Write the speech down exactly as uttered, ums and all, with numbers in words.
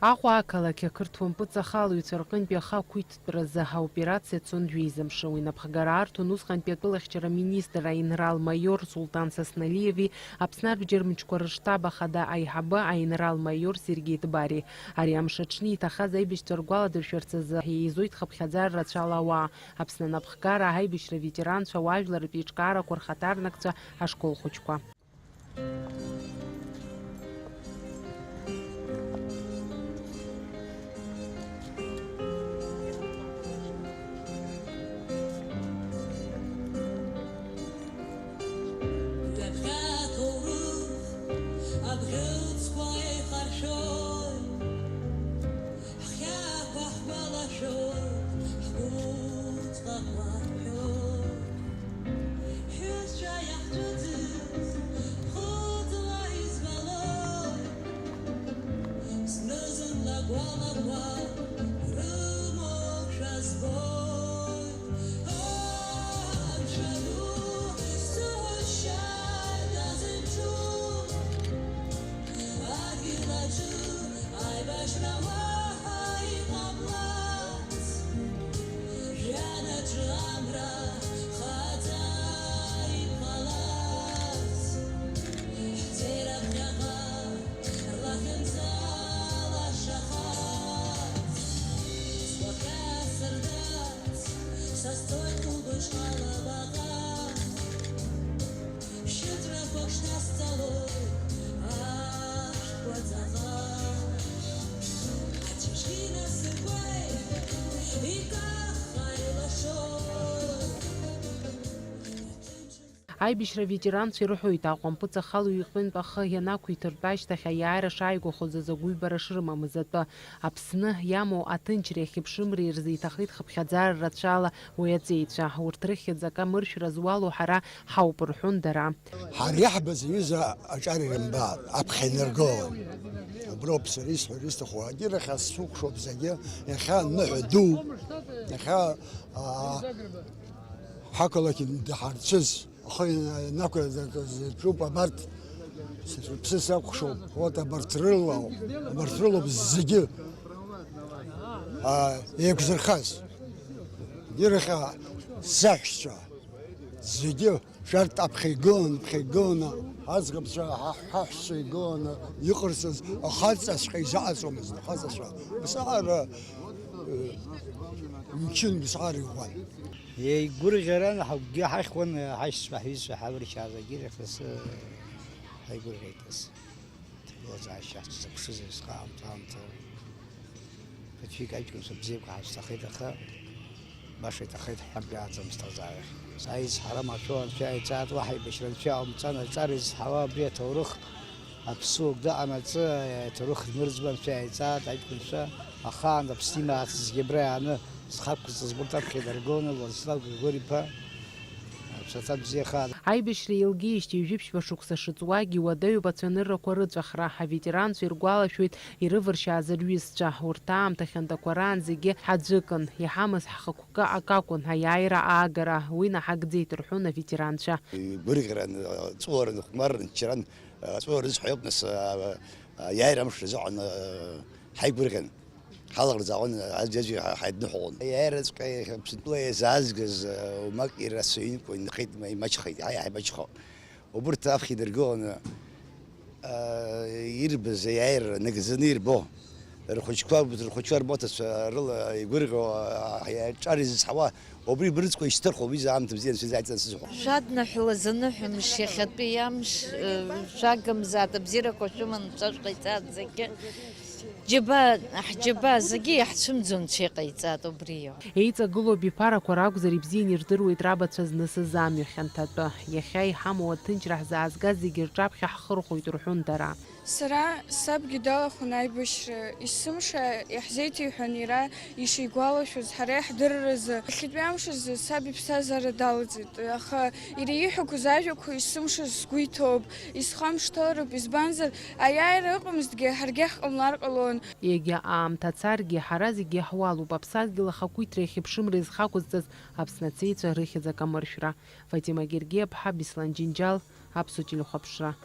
Аҟәа ақалақь ақырҭуа мпыҵахалаҩцәа рҟынтәи ахақәиҭтәразы аоперациа цон жәеиза мшы. Уи напхгара арҭон усҟантәи атәылахьчара министр аинрал-маиор Сулҭан Сасналиеви Аԥсны арбџьар мчқәа рыштаб ахада аиҳабы аинрал-маиор Сергеи Дбари. Ари амш аҽны иҭахаз аибашьцәа ргәаладыршәарц азы еизоит хыԥхьаӡара рацәала ауаа. Аԥсны анапхгара аибашьра ветеранцәа, уаажәларратә еиҿкаарақәа рхаҭарнакцәа, ашкол хәыҷқәа. Ҩаԥхьа аҭоурых абӷьыцқәа еихаршәоит, ҳхьаақәа ҳгәалашәоит, ҳгәы ҵәахуа ҳәоит. Ҳҩызцәа иаҳцәыӡыз ԥхыӡла избалоит. Зны-зынла гәалақәа рымоушәа збоит. Анцәа ду, сыҳәшьааит азымчу. Адгьыл аҿы аибашьра уаҳа иҟамлац, жәҩанаҿы амра хаҵа иҟалац, ҳцеира ԥхьаҟа рлахьынҵа лашахац, сгәаҟьа сырдац, сасҵоит хәылбыҽхала абаҟа. Шьыҵәрақәак шьҭасҵалоит ашәҭқәа ҵаҟа. Ацәашьына сыркуеит, икаххаа илашоит. Аибашьра аветеранцәа ирҳәоит, Аҟәа мпыҵахалаҩ иҟынтә ахы ианақәиҭыртә ашьҭахь аиааира шааигәахоз азы агәыҩбара шрымамыз атәы. Аԥсны иамоу аҭынчреи ахьыԥшымреи рзы иҭахеит хыԥхьаӡара рацәала уи аҵеицәа. Урҭ рыхьӡ акамыршәра зуало ҳара ҳауп, рҳәон дара. Ҳара иаҳбаз аҩыза аҿар ирымбааит, аԥхьа инаргылон. Уброуп сара исҳәар исҭаху, агьырахь сцәыкәшоуп зегьы, иахьа ныҳәа ду, иахьа, аа, ҳақалақь даҳарцәыз. Ахы инақәырҵаз рҿуп абарҭ, сыԥсы сакәхшоуп, урҭ абарҭ рыла, абарҭ рылоуп зегьы, а, еиқәзырхаз. Ирахьа саҳәшьцәа зегьы шәарҭ аԥхьа игылан, аԥхьа игыланы, аӡӷабцәа, ҳа-, ҳаҳәшьцәа игыланы иҟарҵаз ахаҵаҵәҟьа изаҟаҵомызт, ахаҵаҵәҟьа. Ԥсаара, э, мчын, ԥсаара иӷәӷәан. Еигәырӷьаран, ҳагәгьы ҳахьуан, ҳаишьцәа, ҳҩызцәа ҳавыршьааз, агьырахь асы ҳаигәырӷьеит асы. Ҭагылазаашьа ҳзыԥшыз, ус аамҭа-аамҭа ԥыҭҩык аҷкәынцәа бзиақәа ҳазҭахеит, аха баша иҭахеит ҳҳәартә иааӡамызт азаарахь. Аизҳара машәо анцәа иааиҵааит, уаҳа еибашьра анцәа иҟамҵан, аҿар изҳауа абри аҭоурых аԥсуак дыҟанаҵы, аҭоурых нырӡба анцәа иааиҵааит, аҷкәынцәа ахаан Аԥсны имаац зегьы абра иааны зхы ақәызҵаз урҭ аԥхьа инаргыланы Владислав Григори-иԥа, аԥсаҭа бзиа хаан. Аибашьра еилгеижьҭеи ҩажәи ԥшьба шықәса шыҵуагьы, иуадаҩуп ацәаныррақәа рыҵәахра. Аветеранцәа иргәалашәоит ирывыршьааз рҩызцәа. Урҭ аамҭа хьанҭақәа раан зегьы ҳаӡәыкын, иҳамаз ҳхықәкы акакәын аиааира аагара, уи наҳагӡеит, рҳәон аветеранцәа. Игәырӷьаран, ҵуаран, хәмарран, ччаран, ҵуара рызҳәа иоуп, нас, аиааира амш рзыҳәан ҳаигәырӷьан. Ҳалаӷырӡ ааҟәан, аӡәи-аӡәи ҳаидныҳәалон. Аиааираҵәҟьа иахьа Аԥсынтәыла иазаазгаз, уамак ирацәаҩымкәа инхеит, ма-, имаҷхеит, ҳаи, ҳаимаҷхо. Убырҭ аԥхьа идыргыланы, аа, ирбаз аиааира нагӡаны ирбо, рхәыҷқәа, рхәыҷқәа рботацәа рыла игәырӷьо, аа, аҿар изызҳауа, убри бырҵәҟьо ишьҭырхуа, уи аамҭа бзиа анцәа изааиҵан сзыҳәа. Шәадныҳәалаз аныҳәамш иахьатәи амш, э, шәагымзаат, абзиарақәа шәыман, шәа шәҟаиҵаат зегьы. Џьабаа, ҳџьабаа зегьы иаҳцәымӡо Анцәа иҟаиҵааит убриоуп. Еиҵагылоу абиԥарақәа ракәзар, ибзианы ирдыруеит рабацәа знысыз амҩа хьанҭатәы. Иахьа иҳамоу аҭынчра ҳзаазгаз зегьы рҿаԥхьа ҳхырхәоит, рҳәон дара. Сара сабгьы далахәын аибашьра, есымша иаҳзеиҭеиҳәан иара ишигәалашәоз, ҳара иаҳдырразы. Иахьатәи амш азы саб иԥсҭазаара далҵит, аха иара ииҳәақәоз ажәақәа есымша сгәы иҭоуп, исхамышҭалароуп, избанзар, аиааира ыҟамызҭгьы, ҳаргьы ҳҟамлар ҟалон. Егьа аамҭа царгьы, ҳара зегьы ҳуалуп, аԥсадгьыл ахақәиҭреи ахьыԥшымреи зхақәызҵаз Аԥсны ацеицәа рыхьӡ акамыршәра. Фатима Гергиаԥҳа, Беслан Џьынџьал, Аԥсуа телехәаԥшра.